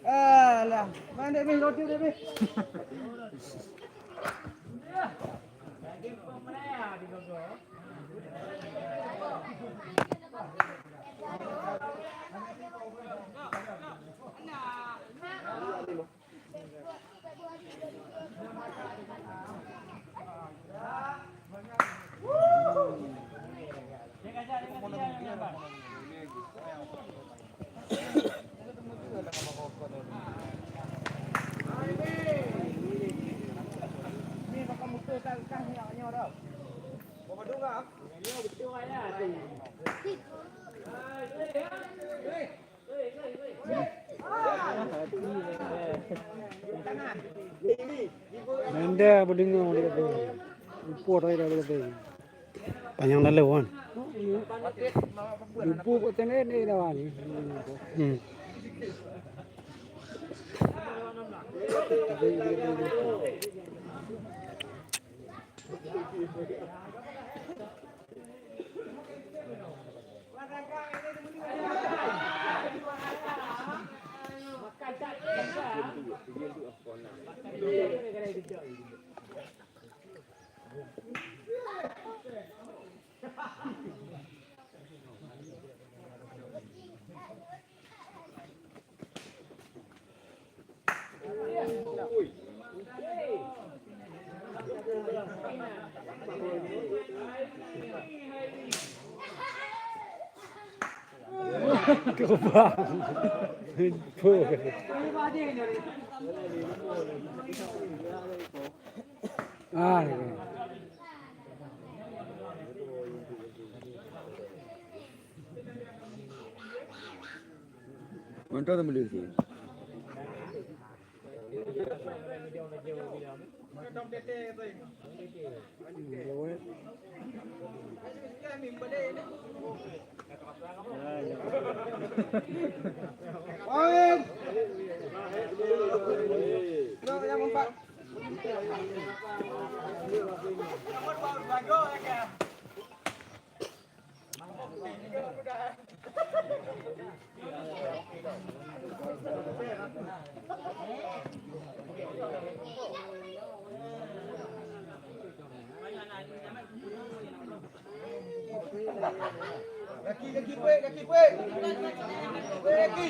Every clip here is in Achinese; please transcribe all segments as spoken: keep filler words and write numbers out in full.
Alah, mandek meh, roti deh meh. Nanda beudingoe di kata. Upor dari kata. Panyang dalam kan. Lupa buat tengah ni dah ni. Hmm. Coba. Info. Ah, ni. Mantap teman sih. Gaki, gaki, kuek, gaki, kuek. Kuek, gaki.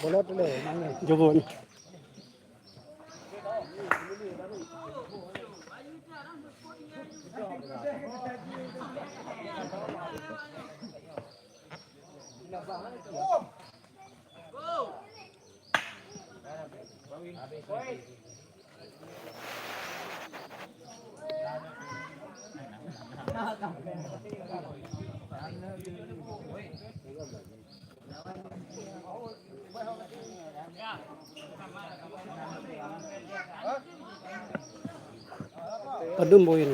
Bolot dulu, nangis. Jebon. Padum poin.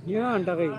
Nyan tarik.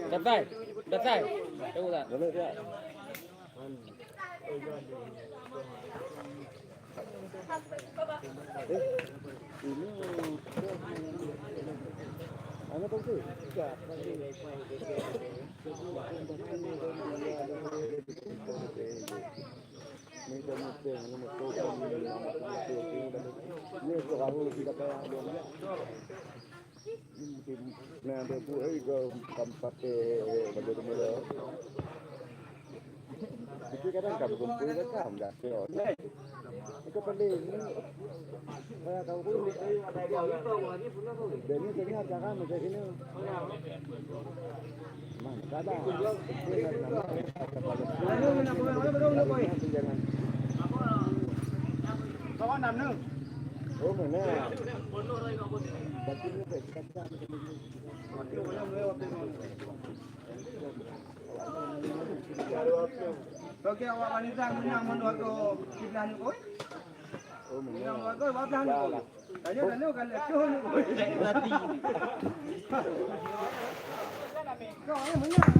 Datai, datai. Tunggu tak? Nah, ada bu, eh, kau kam pakai baju tu mula. Itu kadang kam kumpul ke kam, dah. Itu paling ni. Saya tahu pun. Dan ni tengah cara macam sini. Mana tak ada. Itu nak nama. Jangan. Oh, mana? Batu ni tak. Oke, awak wanita menang menurut aku di belah ni, oi. Menang menurut aku, di belah ni, oi. Tanya dulu kalau tu ni, oi. Kau ni menang.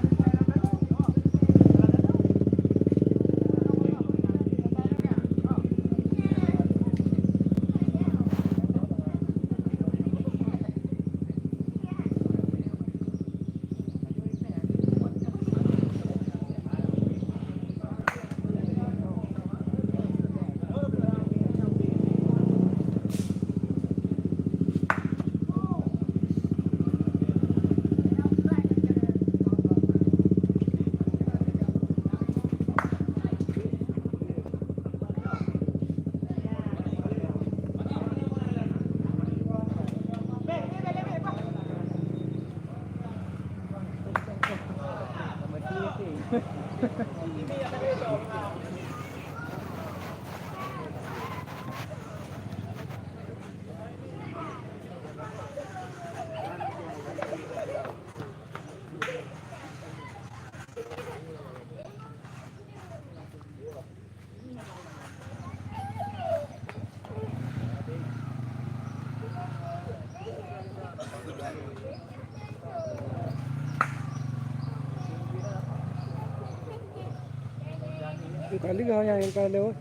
Kali kau yang, yang kau lewat.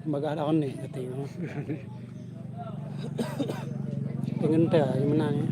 Bagah lawan ni kata. Pengen teu gimana ni?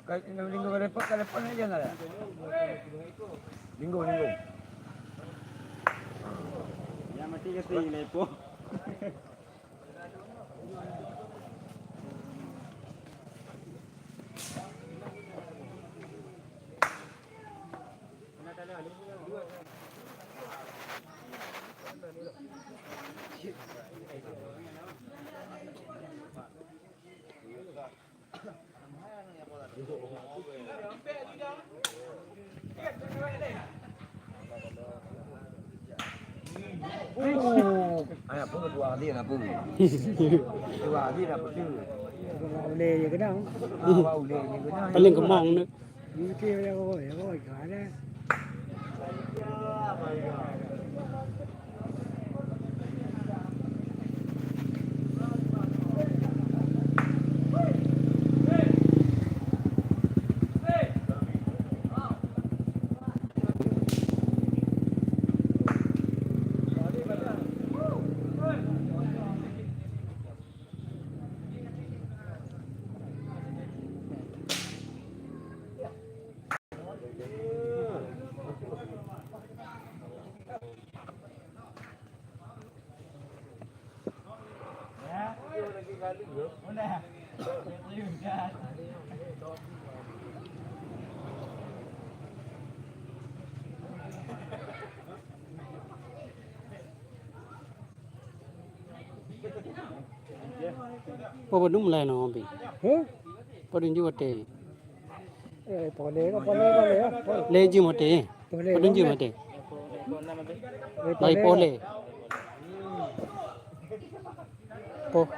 Ka, linggo ka repot, ka repot aja lah. Linggo, linggo. Ya, mati kasi, lepo. Oh, anak pun dua hari nak pun. Dua hari nak pun. Ulèe je keunong. Ah, ulèe je keunong. Paling keumong tu. Mungkin dia, oh, ya, oh, ada. Apa padum mulai nyoe, Abi? Huh? Padum jeuet watèe? Eh, poleh ka, poleh, poleh, ya. Lhèe jeuem watèe? Poleh. Padum jeuem watèe? Eh, poleh. Poleh. Poh.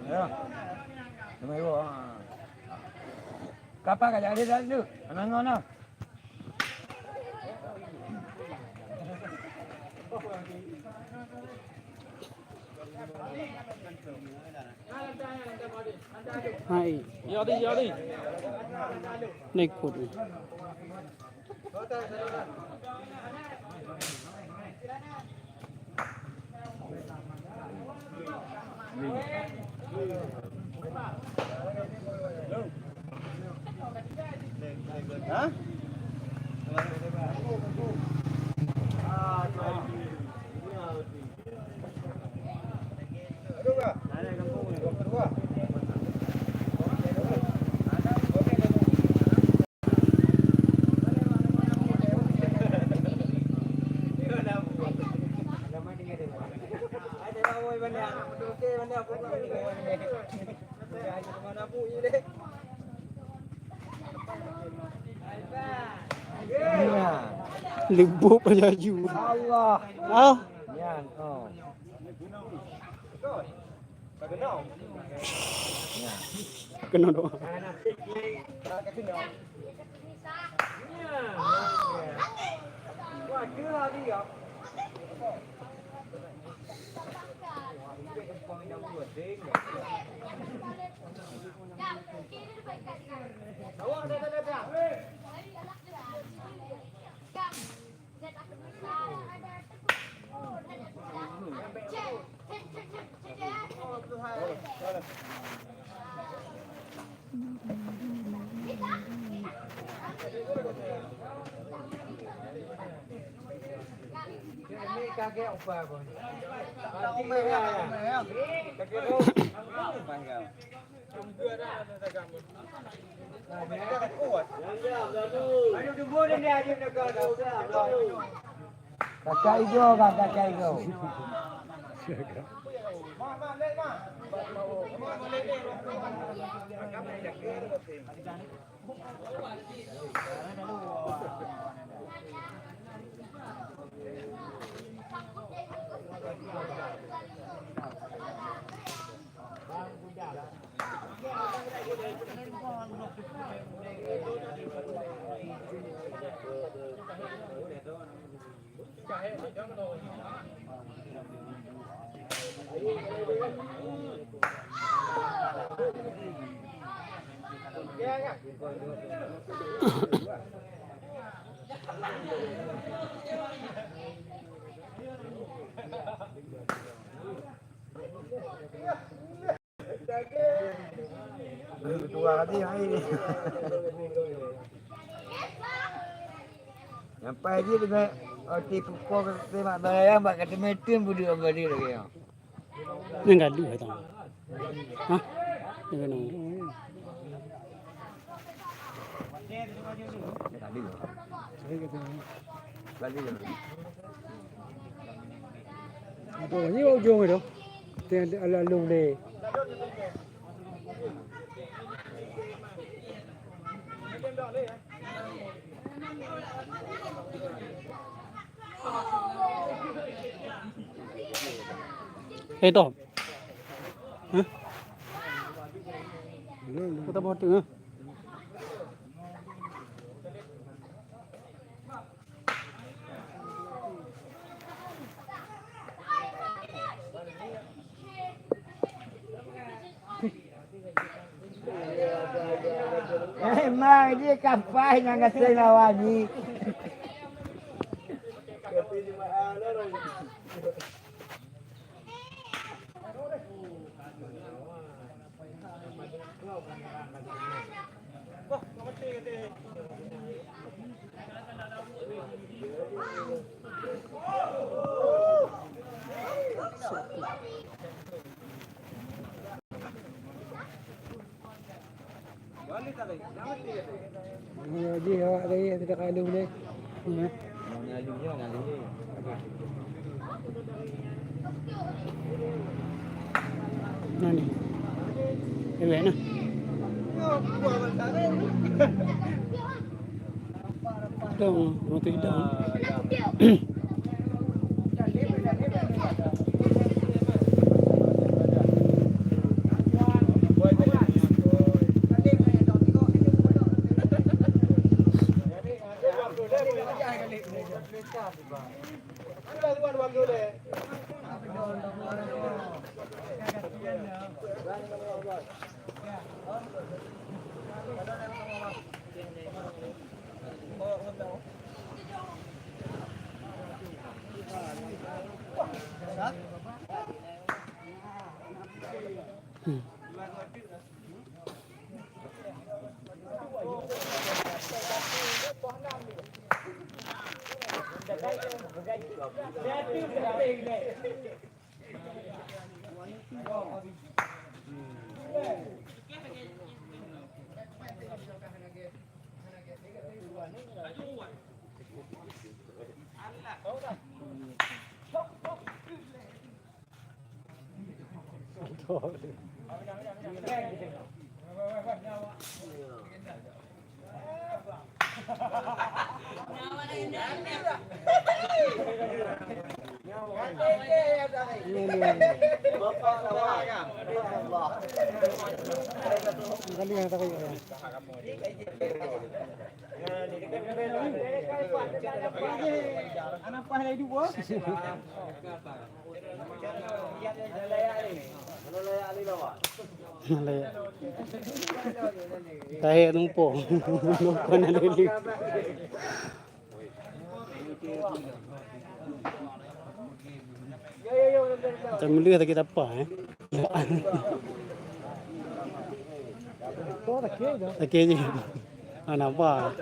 Ya. Nama ibu? Ah. Kapa ka jadi dah tu? Anak ngono. Hai. Ya, di, ya, di. Naik kuat ni. Leubok laju. Allah. Ah. Nyan, oh. Keunoe. Kakak Igo, Kak, kakak Igo. Ketua tadi hai ni. Sampai dia dengan roti pukul tembak barang bak kata metem budu abadi lagi ya. Nyang gaduh hai tong. Hah? Nyang gaduh. Gaduh. Gaduh. Apa ni ujung tu? Tengah lalu-lalu ni. Eh, Tom. Hah? Kau tak bawa tu, ha? Memang dia kapai nyang gasai lawan ni. Jih awak tadi yang sudah kandung ni. Hmm. Nani? Ewek nah. Dong, roti dong. Anak pah lagi dua. Malaya. Tahé numpuk. Numpuk na lelu. Macam leuh lagi tapa, eh. Sakit je. Ah, nampak.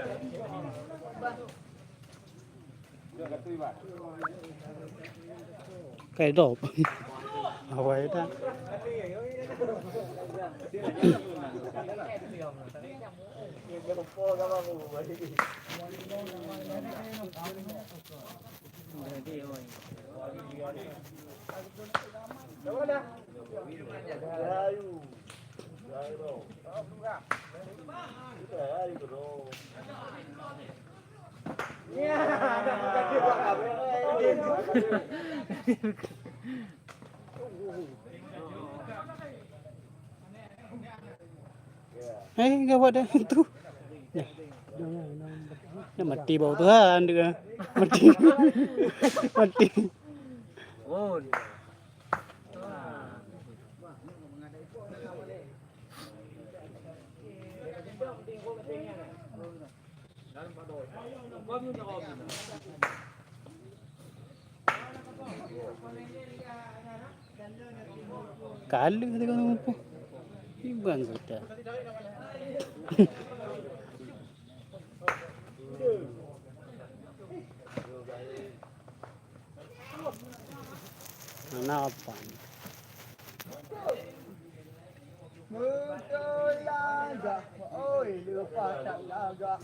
Kai dop. Awai dah. Eh, gawat dah tu. Dah, dah mati bak Tuhan tu kan. Mati. Mati. Kala tengok muphom. Iban kita. Kenapa ni? Beutôi lagak, oi, leupah that lagak.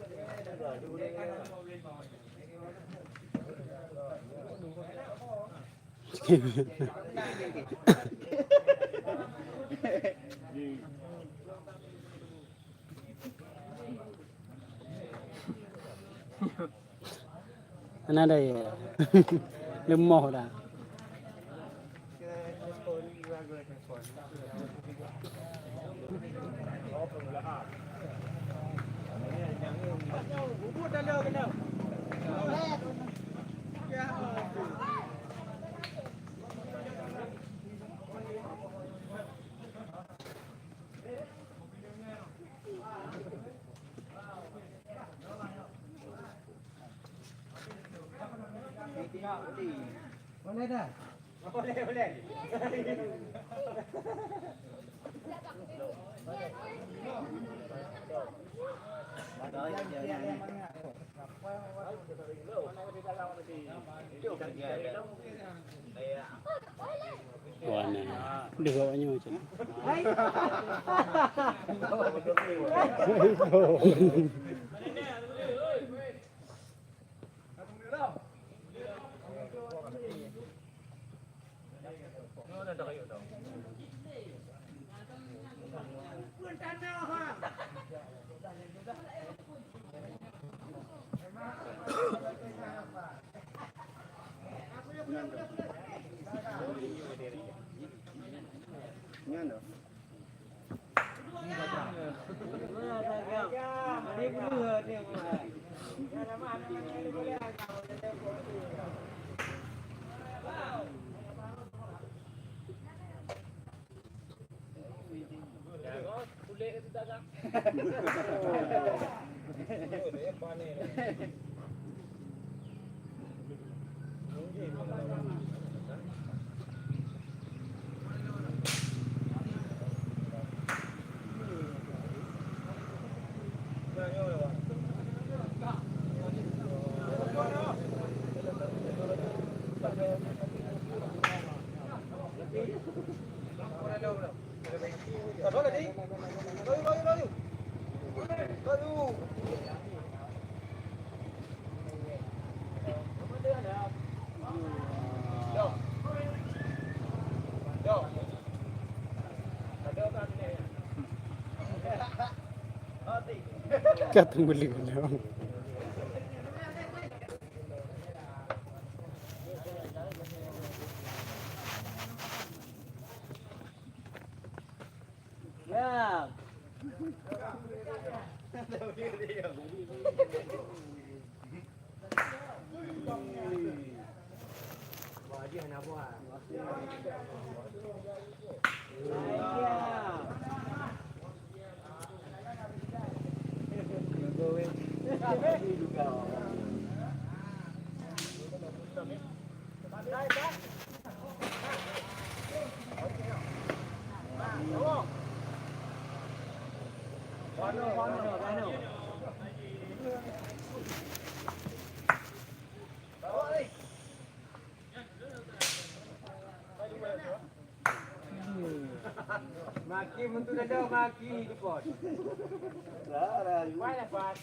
Hana daya. Leumoh dah. Boleh dah. Boleh, boleh. Wana. Deuh awak nyoe cit. Ka teumeuleue lom. Maki untuk dada maki dipot. Mana pat?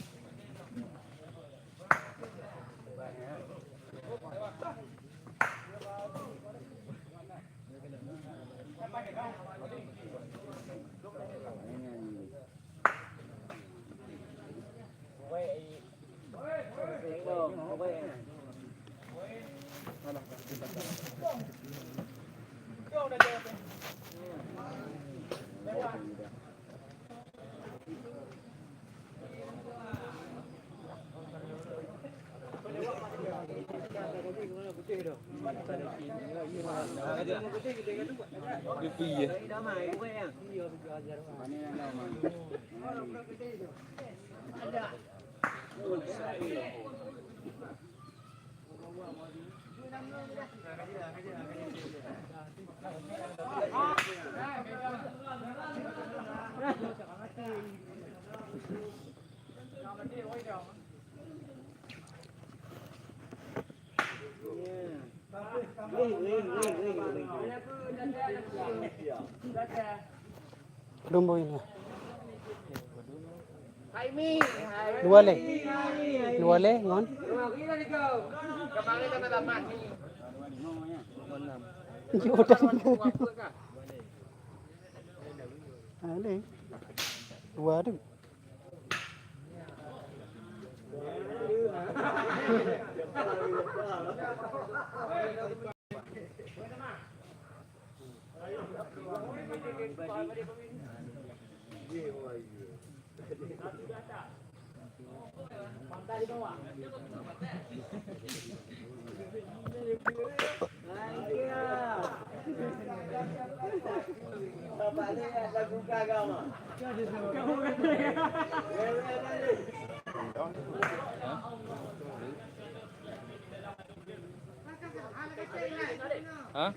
Belum boy lah. Dua lé. Dua lé ngon. Jordan. Ada. Dua tu. Ha?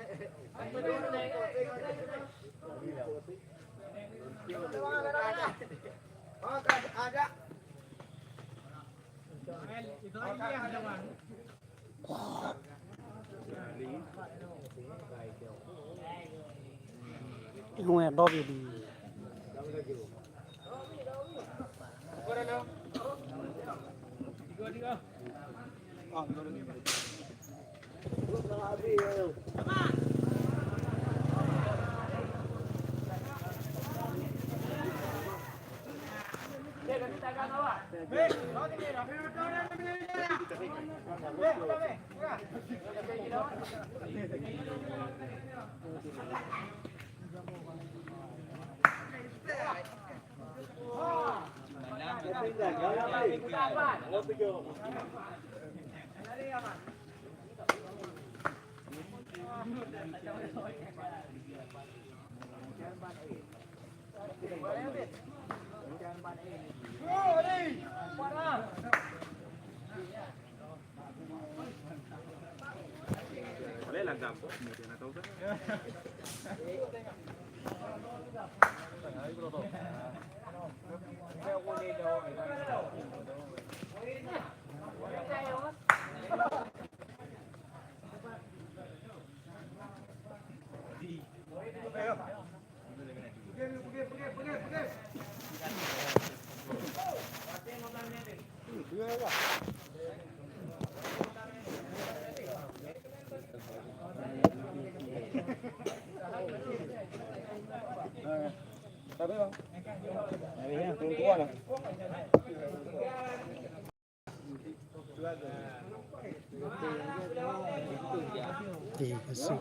Eh, kasih.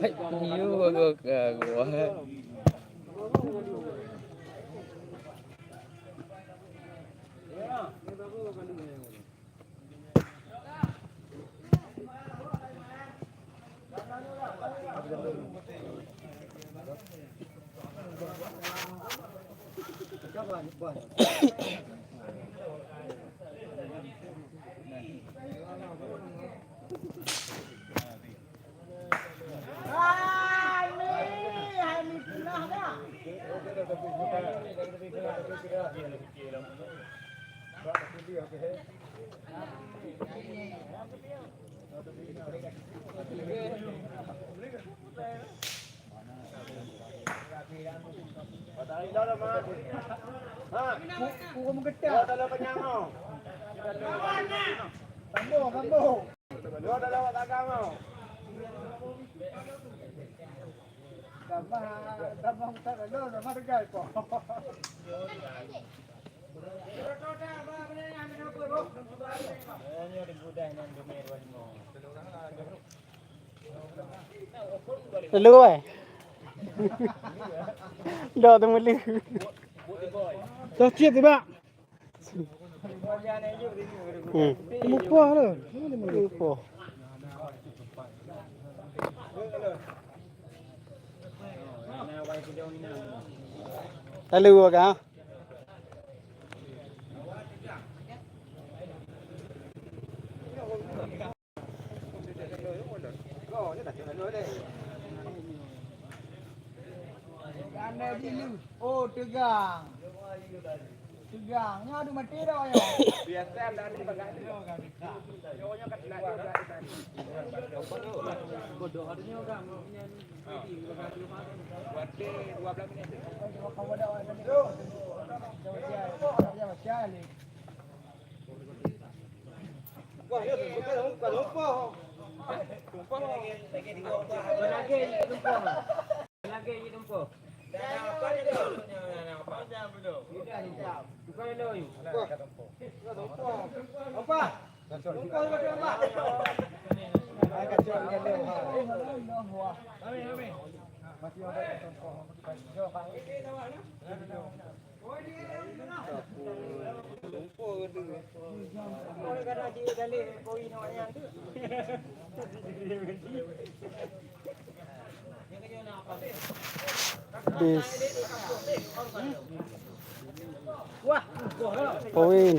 Hai, ni baru ka gua. Sambung, sambung. Tambah, tambah besar lalu, tambah tegal kok. Lalu, eh. Dah teumeli. Dah cit, Bak. Hmm. Lupa lah. Lupa. Lalu, Bak, ah. Oh, teugang. Teugang. Nyoe adu maté dah, ya. Biasa dah ni bagah ni. Nyoe, nyoe kat laju dah ni. Bodoh adu nyoe, kan. Buat dua belas minit. Bis. Poin.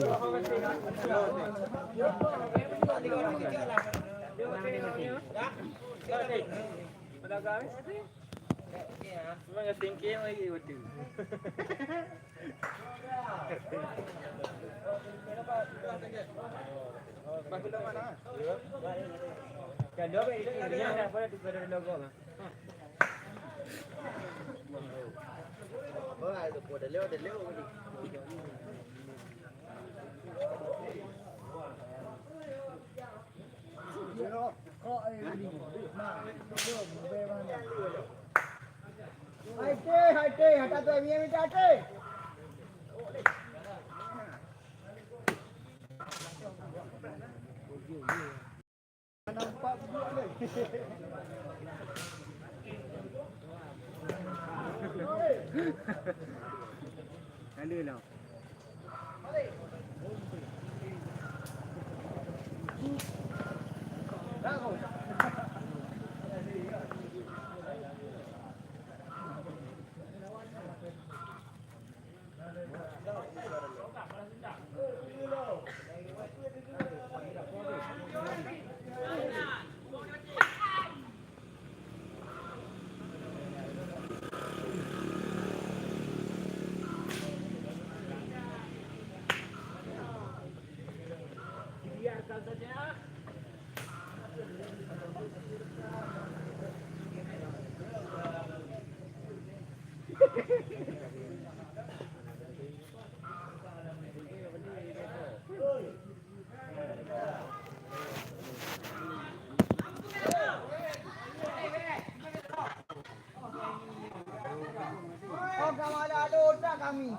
Oh, ka malak lôn that kami.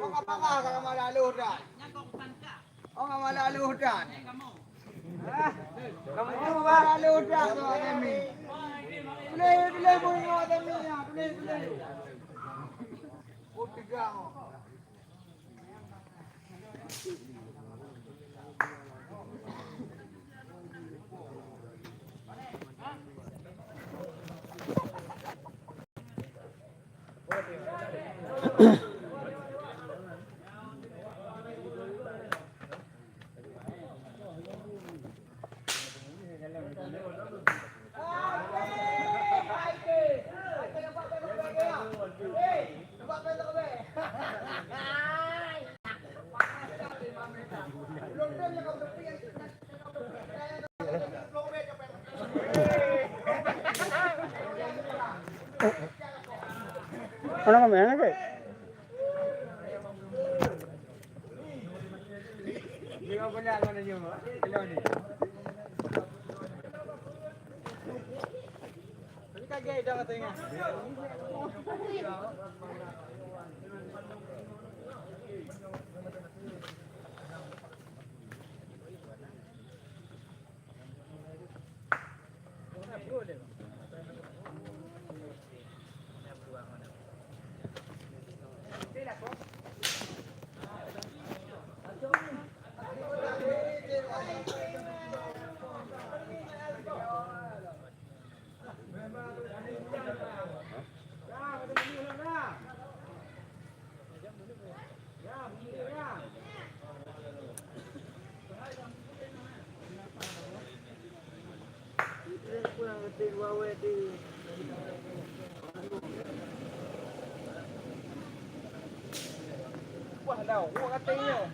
Oh, ka parah ka malak lôn that. Oh, ka malak lôn that. Hah? Ka malak lôn that kami. Tuléh, tuléh, tuléh, tuléh. Oh, teugang. Mana kami? Mana ke? Wah, dah, wah, katanya.